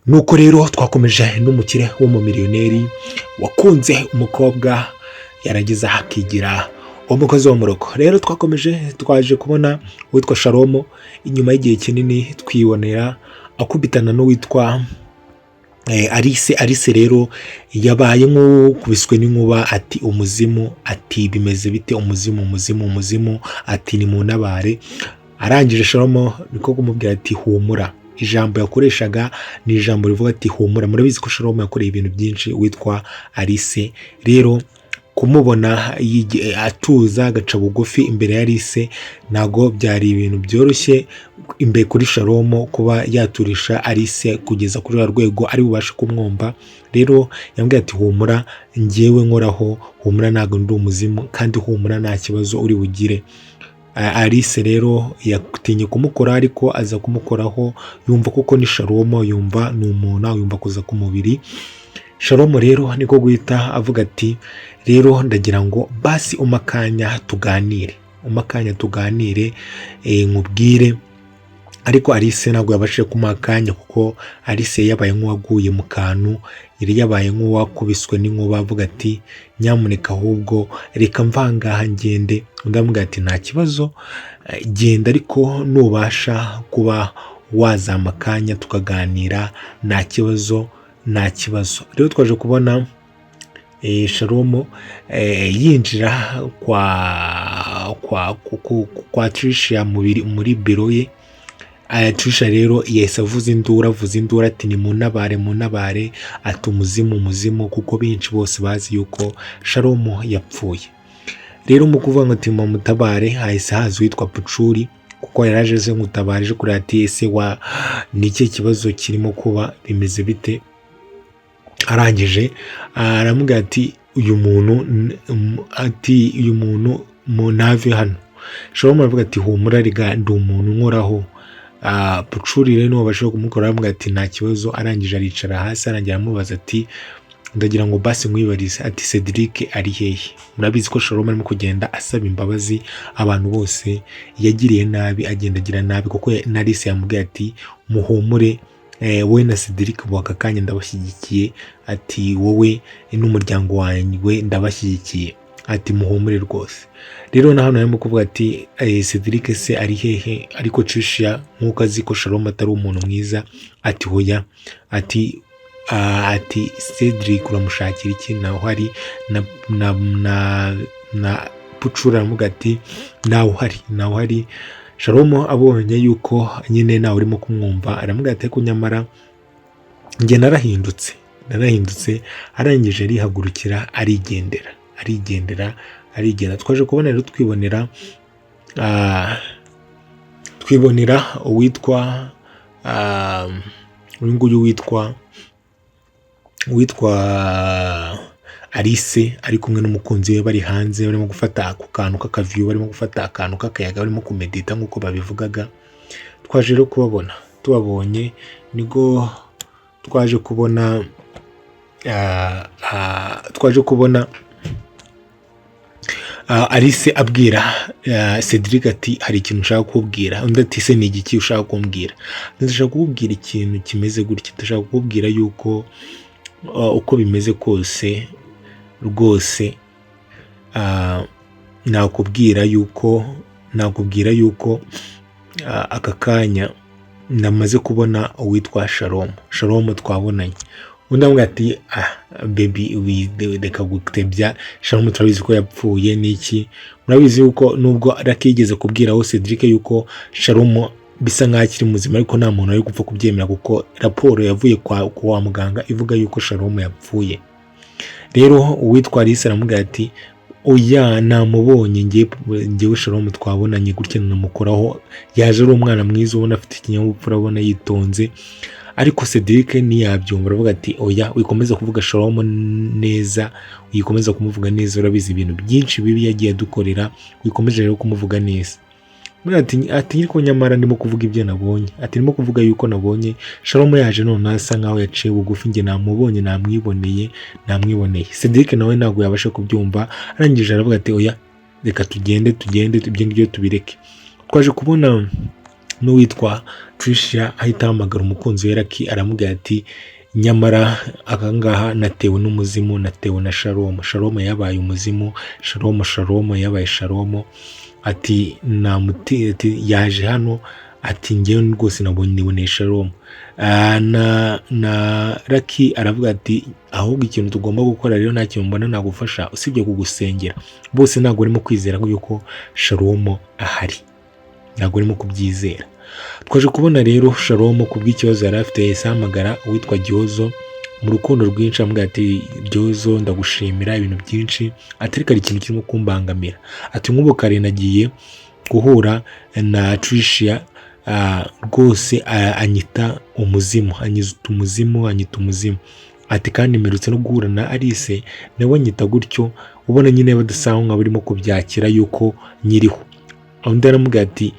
Nuko rero twakomeje n'umukire w'umumiliyoneri wakunze umukobwa, yarangiza akigira umukozi wo mu rugo. Rero twakomeje, twaje kubona uwitwa Shalomo inyuma y'igihe kinini, twibonera akubitana n'uwitwa Alice. Alice rero yabaye nk'ukubiswe n'inkuba, ati: "Umuzimu!" Ati: "Bimeze bite? Umuzimu, umuzimu, umuzimu!" Ati: "Ni muntabare." Arangije Shalomo niko kumubwira ati: "Humura." Ijambo yakoreshaga ni ijambo rivuga ati: "Humura." Murabizi ko Shalomo yakoreye ibintu byinshi witwa Alice. Rero kumubona atuza, agaca bugufi imbere ya Alice, ntabwo byari ibintu byoroshye imbere kuri Shalomo kuba yaturisha Alice kugeza kuri ruriya rwego ari bubashe kumwumva. Rero yambwiye ati: "Humura, njyewe nkoraho, humura, ntabwo ndi umuzimu, kandi humura, nta kibazo uri bugire." Alice rero yatinye kumukora, ariko aza kumukoraho, yumva kuko ni Shalomo, yumva ni umuntu, yumva kuza ku mubiri. Shalomo rero niko guhita avuga ati: "Rero ndagira ngo basi umpe akanya tuganire, umpe akanya tuganire, nkubwire." Ariko Alice ntabwo yabashije kumuha akanya, kuko Alice yabaye nk'uwaguye mu kantu, yari yabaye nk'uwakubiswe n'inkuba, avuga ati: "Nyamuneka, ahubwo reka mvangaha ngende." Undi aramubwira ati: "Nta kibazo, genda, ariko nubasha kuba wazampa akanya tukaganira, nta kibazo, nta kibazo." Rero twaje kubona Shalomo yinjira kwa Tricia muri biro ye. Tricia rero yahise avuza induru, avuza induru ati: "Ni muntabare, muntabare!" Ati: "Umuzimu, umuzimu!" Kuko benshi bose bazi yuko Shalomo yapfuye. Rero mu kuvuga ngo ati: "Mutabare," hahise haza uwitwa Pucuri, kuko yari aje ngutabara, aje kureba ati: "Ese wa ni ikihe kibazo kirimo kuba? Bimeze bite?" Arangije aramubwira ati: "Uyu muntu," ati: "Uyu muntu ntave hano." Shalomo aravuga ati: "Humura rega, ndi umuntu, nkoraho." Pucuri rero niwe wabashije kumukora, aramubwira ati: "Nta kibazo." Arangije aricara hasi, arangira aramubaza ati: "Ndagira ngo basi nkwibarize," ati: "Cedric ari hehe?" Murabizi ko Shalom arimo kugenda asaba imbabazi abantu bose yagiriye nabi, agenda agira nabi, kuko na Alice yamubwiye ati: "Muhumure, wowe na Cedric, ubu aka kanya ndabashyigikiye," ati: "Wowe n'umuryango wawe ndabashyigikiye," ati: "Muhumure rwose." Rero na hano arimo kuvuga ati: "Cedric se ari hehe?" Ariko Tricia, nk'uko azi ko Shalom atari umuntu mwiza, ati: "Hoya," ati: "Cedric uramushakira iki? Naho hari na Pucura." Aramuga ati: "Ntawe uhari, ntawe uhari." Shalom abonye yuko nyine nawe urimo kumwumva, aramubwira ati: "Ariko nyamara njye narahindutse, narahindutse." Arangije arihagurukira, arigendera, arigendera, arigenda. Twaje kubona rero, twibonera uwitwa uyu nguyu witwa Alice ari kumwe n'umukunzi we, bari hanze, barimo gufata ako kantu k'akaviyu, barimo gufata akantu k'akayaga, barimo kumedita nk'uko babivugaga. Twaje rero kubabona, tubabonye nibwo twaje kubona Alice abwira Cedric ati: "Hari ikintu ushaka kukubwira." Undi ati: "Se ni igiki ushaka kumbwira?" "Ndashaka kukubwira ikintu kimeze gutya, ndashaka kukubwira yuko uko bimeze kose rwose, nakubwira yuko aka kanya namaze kubona uwitwa Shalom, Shalom twabonanye." Undi aramubwira ati: "Ah baby, reka gutebya, Shalom turabizi ko yapfuye n'iki." Murabizi yuko nubwo Lucky yigeze kubwiraho Cedric yuko Shalom bisa nkaho akiri muzima, ariko nta muntu wari gupfa kubyemera, kuko raporo yavuye kwa muganga ivuga yuko Shalom yapfuye. Rero uwitwa Alice aramubwira ati: "Oya, namubonye ngewe, Shalom twabonanye gutya, namukoraho, yaje ari umwana mwiza, ubona afite ikinyabupfura, ubona yitonze." Ariko Cedric ntiyabyumva, aravuga ati: "Oya, wikomeza kuvuga Shalom neza, wikomeza kumuvuga neza, urabizi ibintu byinshi bibi yagiye adukorera, wikomeje rero kumuvuga neza." Ati: "Ariko nyamara ndimo kuvuga ibyo nabonye," ati: "Ndimo kuvuga yuko nabonye Shalom yaje none asa nkaho yaciye bugufi, njye namubonye, namwiboneye, namwiboneye." Cedric nawe ntabwo yabasha kubyumva, arangije aravuga ati: "Oya, reka tugende, tugende, ibyo ngibyo tubireke." Twaje kubona N'uwitwa Tricia ahita ahamagara umukunzi we Lucky, aramubwira ati: "Nyamara ahangaha natewe n'umuzimu, natewe na Shalom. Shalom yabaye umuzimu, Shalom, Shalom yabaye Shalom." Ati namuti, ati yaje hano, ati njyewe rwose nabonye niboneye Shalom. Na Lucky aravuga ati: "Ahubwo ikintu tugomba gukora rero, nta kintu mbona nagufasha usibye kugusengera." Bose ntabwo barimo kwizera yuko Shalom ahari, ntabwo barimo kubyizera. Twaje kubona rero Shalom, ku bw'ikibazo yari afite, yahise ahamagara uwitwa Gihozo mu rukundo rwinshi, amubwira ati: "Gihozo, ndagushimira ibintu byinshi," ati "ariko hari ikintu kirimo kumbangamira." Ati: "Nk'ubu kare nagiye guhura na Tricia, rwose anyita umuzimu, anyita umuzimu, anyita umuzimu." Ati: "Kandi mperutse no guhura na Alice, nawe anyita gutyo." Ubona nyine badasa nkaho barimo kubyakira yuko nyiriho. Undi aramubwira ati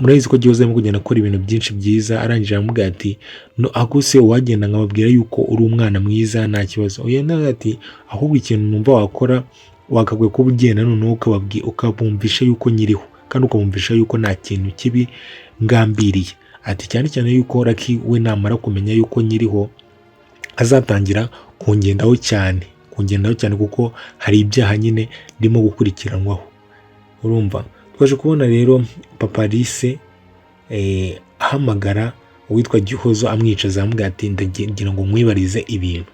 murabizi ko Gihozo arimo kugenda akora ibintu byinshi byiza. Arangije aramubwira ati: "No ahubwo se uwagenda nkababwira yuko uri umwana mwiza, nta kibazo?" Uyu nawe ati: "Ahubwo ikintu numva wakora, wakagwiye kuba ugenda noneho ukabumvisha yuko nyiriho, kandi ukabumvisha yuko nta kintu kibi ngambiriye." Ati: "Cyane cyane yuko Lucky we namara kumenya yuko nyiriho, azatangira kungendaho cyane, kungendaho cyane, kuko hari ibyaha nyine ndimo gukurikiranwaho." Urumva twaje kubona rero papa Alice ahamagara uwitwa Gihozo, amwicaza, amubwira ati: "Ndagira ngo nkwibarize ibintu."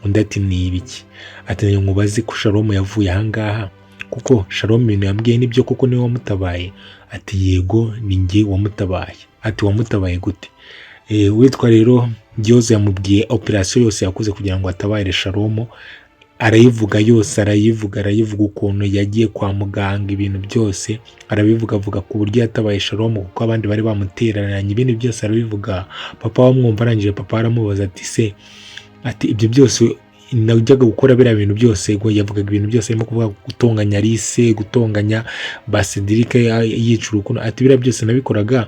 Undi ati: "Ni ibiki?" Ati: "Ndagira ngo ubaze ko Shalom yavuye ahangaha, kuko Shalom ibintu yambwiye nibyo koko, niwe wamutabaye?" Ati: "Yego, ni njye wamutabaye." Ati: "Wamutabaye gute?" Uwitwa rero Gihozo yamubwiye operasiyo yose yakoze kugira ngo atabare Shalom, arayivuga yose, arayivuga, arayivuga ukuntu yagiye kwa muganga, ibintu byose arabivuga, avuga ku buryo yatabaye Shalom kuko abandi bari bamutereranye, ibindi byose arabivuga. Papa wamwumva, arangije papa aramubaza ati: "Se," ati, "ibyo byose najyaga gukora, biriya bintu byose?" Ngo yavugaga ibintu byose arimo kuvuga gutonganya Alice, gutonganya ba Cedric, yica urukundo. Ati: "Biriya byose nabikoraga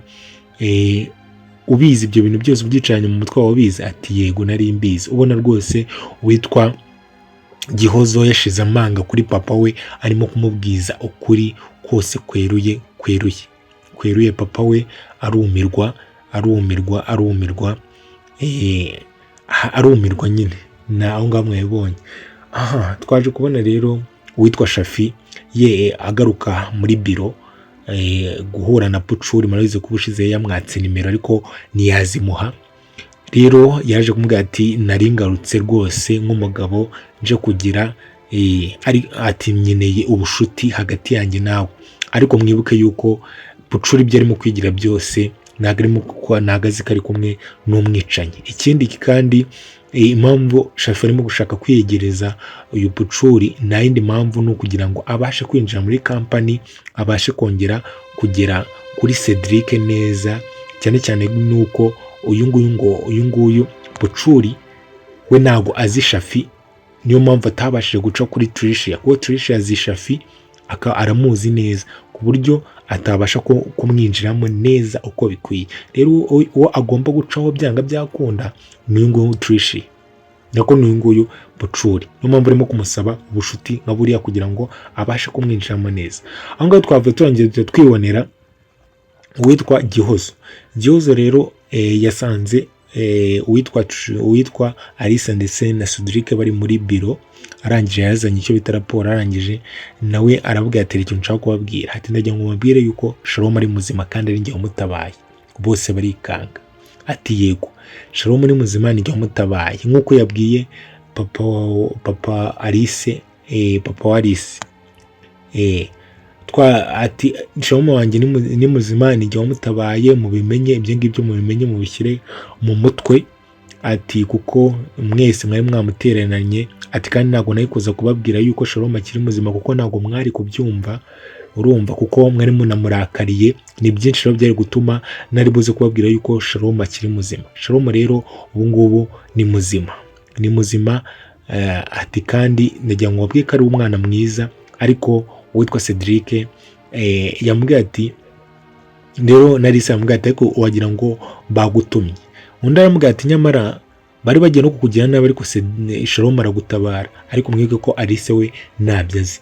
ubizi? Ibyo bintu byose ubyicaranye mu mutwe wawe ubizi?" Ati: "Yego, nari mbizi." Ubona rwose witwa Gihozo yashize amanga kuri papa we, arimo kumubwiza ukuri kose kweruye, kweruye, kweruye. Papa we arumirwa, arumirwa, arumirwa, arumirwa nyine. Ni aho ngaho mwabibonye. Aha twaje kubona rero uwitwa Shafi ye agaruka muri biro guhura na Pucuri. Murabizi ko ubushize yamwatse nimero ariko ntiyazimuha. Rero yaje kumubwira ati: "Nari ngarutse rwose nk'umugabo nje kugira ati nkeneye ubushuti hagati yanjye nawe." Ariko mwibuke yuko Pucuri ibyo arimo kwigira byose ntabwo arimo, kuko ntabwo azi ko ari kumwe n'umwicanyi. Ikindi kandi, impamvu Shafi arimo gushaka kwiyegereza uyu Pucuri nta yindi mpamvu, ni ukugira ngo abashe kwinjira muri kampani, abashe kongera kugera kuri Cedric neza, cyane cyane nuko uyu nguyu, ngo uyu nguyu Pucuri we ntabwo azi Shafi. Niyo mpamvu atabashije guca kuri Tricia, kuko Tricia azi Shafi, aramuzi neza ku buryo atabasha kumwinjiramo neza uko bikwiye. Rero uwo agomba gucaho byanga byakunda ni uyu nguyu Tricia, nako ni uyu nguyu Pucuri. Niyo mpamvu arimo kumusaba ubushuti nka buriya kugira ngo abashe kumwinjiramo neza. Aho ngaho twavuye turangiye twibonera uwitwa Gihozo. Gihozo rero yasanze uwitwa Alice ndetse na Cedric bari muri biro. Arangije yazanye icyo bita raporo, arangije nawe aravuga ati: "Ikintu nshaka kubabwira," ati: "Ndagira ngo mubabwire yuko Shalom ari muzima kandi ari njye wamutabaye." Bose barikanga. Ati: "Yego, Shalom ni muzima, ni njye wamutabaye," nk'uko yabwiye papa Alice, papa wa Alice. Ati: "Shalom wanjye ni muzima, ni njye wamutabaye, mubimenye ibyo ngibyo, mubimenye, mubishyire mu mutwe." Ati: "Kuko mwese mwari mwamutereranye." Ati: "Kandi ntabwo nari kuza kubabwira yuko Shalom akiri muzima kuko ntabwo mwari kubyumva, urumva, kuko mwari munamurakariye. Ni byinshi rero byari gutuma nari buze kubabwira yuko Shalom akiri muzima. Shalom rero ubu ngubu ni muzima, ni muzima." Ati: "Kandi ndagira ngo babwiye ko ari umwana mwiza." Ariko uwitwa Cedric yamubwiye ati rero na Alice yamubwiye ati: "Ariko wagira ngo bagutumye." Undi aramubwira ati: "Nyamara Bari bagiye no kukugira nabi, ariko Shalom aragutabara." Ariko mwibuke ko Alice we ntabyo azi.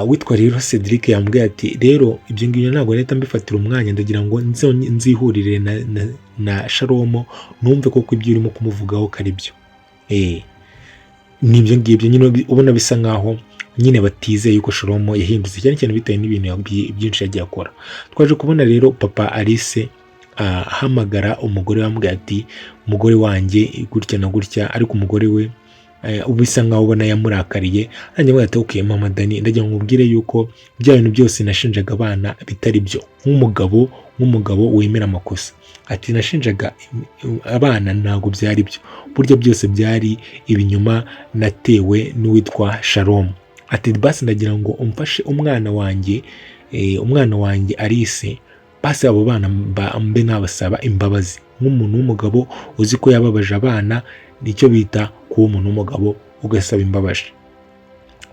Witwa rero Cedric yambwiye ati: "Rero ibyo ngibyo ntabwo leta mbifatira umwanya, ndagira ngo nzihurire na Shalom, numve koko ibyo urimo kumuvugaho ko ari byo." Nibyo ngibyo nyine, ubona bisa nkaho nyine batizeye yuko Shalom yahindutse, cyane cyane bitewe n'ibintu byinshi yagiye akora. Twaje kubona rero papa Alice ahamagara umugore we, amubwira ati: "Umugore wanjye gutya na gutya." Ariko umugore we bisa nkaho ubona yamurakariye. Hanyuma ati: "Okay mama Dani, ndagira ngo nkubwire yuko bya bintu byose nashinjaga abana bitari byo, nk'umugabo wemera amakosa." Ati: "Nashinjaga abana ntabwo byari byo, burya byose byari ibinyoma natewe n'uwitwa Shalom." Ati: "Basi ndagira ngo umfashe umwana wanjye Alice, basi abo bana mbe nabasaba imbabazi nk'umuntu w'umugabo uzi ko yababaje abana." Nicyo bita kuba umuntu w'umugabo, ugasaba imbabazi,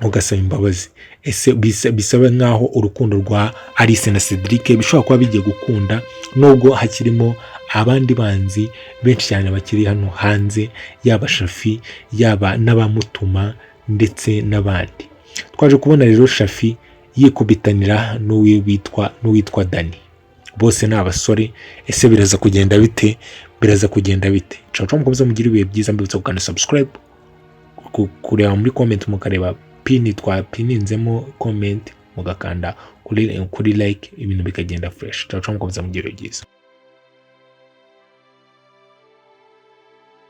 ugasaba imbabazi. Ese bisaba nk'aho urukundo rwa Alice na Cedric bishobora kuba bigiye gukunda, nubwo hakirimo abandi banzi benshi cyane bakiri hano hanze, yaba Shafi, yaba n'abamutuma ndetse n'abandi. Twaje kubona rero Shafi yikubitanira n'uwitwa Dani, bose ni abasore. Ese biraza kugenda bite? Biraza kugenda bite? Ciao ciao, mukomeze mugire ibihe byiza. Mbibutsa gukanda subscribe, kureba muri comment, mukareba pin twapininzemo comment, mugakanda kuri like, ibintu bikagenda fresh. Ciao ciao, mukomeze mugire ibihe byiza.